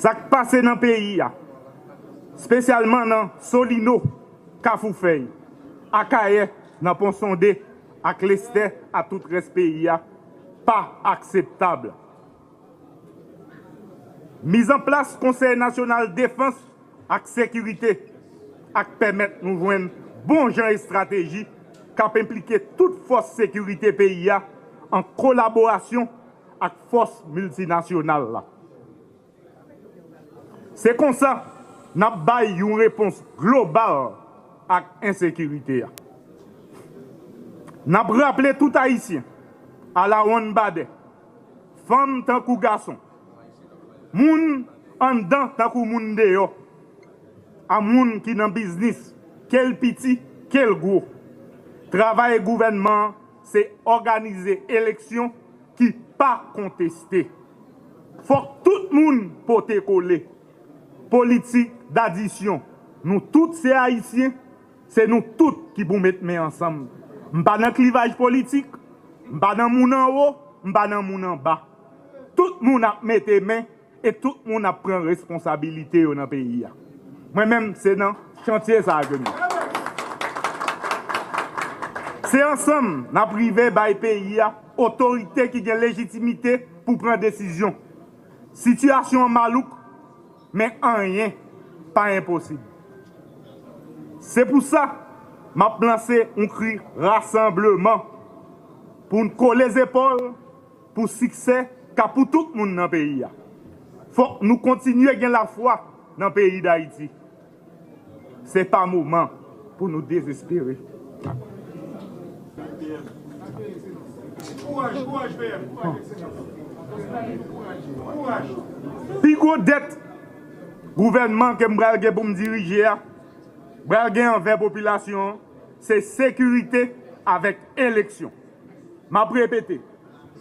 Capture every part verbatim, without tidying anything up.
Sa k pase nan peyi a, espesyalman nan Solino, Kafou Fèy, Akayè, nan Pon Sonde ak Lestè, a tout rès peyi a, pa akseptab. Mizanplas Konsèy Nasyonal Defans ak Sekirite ak pèmèt nou jwenn bon jan estrateji k ap enplike tout fòs sekirite peyi a an kolaborasyon ak fòs miltinasyonal la. Se konsa n ap bay yon repons global ak ensekirite a. N ap raple tout Ayisyen, alawonnbadè, fanm tankou gason, moun anndan tankou moun deyò, a moun ki nan biznis, ke l piti, ke l gwo. Travay gouvènman an se òganize eleksyon ki pa konteste. Fòk tout moun pote kole. Politik dadisyon. Nou tout se Ayisyen, se nou tout ki pou met men ansanm. M pa nan klivaj politik, m pa nan moun anwo, m pa nan moun anba. Tout moun ap mete men e tout moun ap pran responsabilite yo nan peyi a. Mwen menm, se nan chantye sa a ke m ye. Se ansanm n ap rive bay peyi a otorite ki gen lejitimite pou pran desizyon. Sitiyasyon an malouk, men anyen pa enposib. Se pou sa, m ap lanse yon kri rasanbleman pou n kole zepòl pou siksè ka pou tout moun nan peyi a. Fòk nou kontinye gen lafwa nan peyi Dayiti. Se pa moman pou nou dezespere. Pi gwo dèt gouvènman ke m pral gen pou m dirije a, pral gen anvè popilasyon an, se sekirite avèk eleksyon. M ap repete,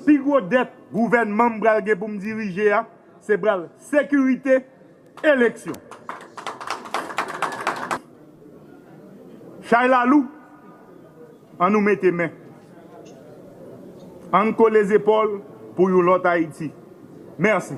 pi gwo dèt gouvènman m pral gen pou m dirije a, se pral sekirite, eleksyon. Chay la lou, ann nou mete men. Ann kole zepòl pou yon lòt Ayiti. Mèsi.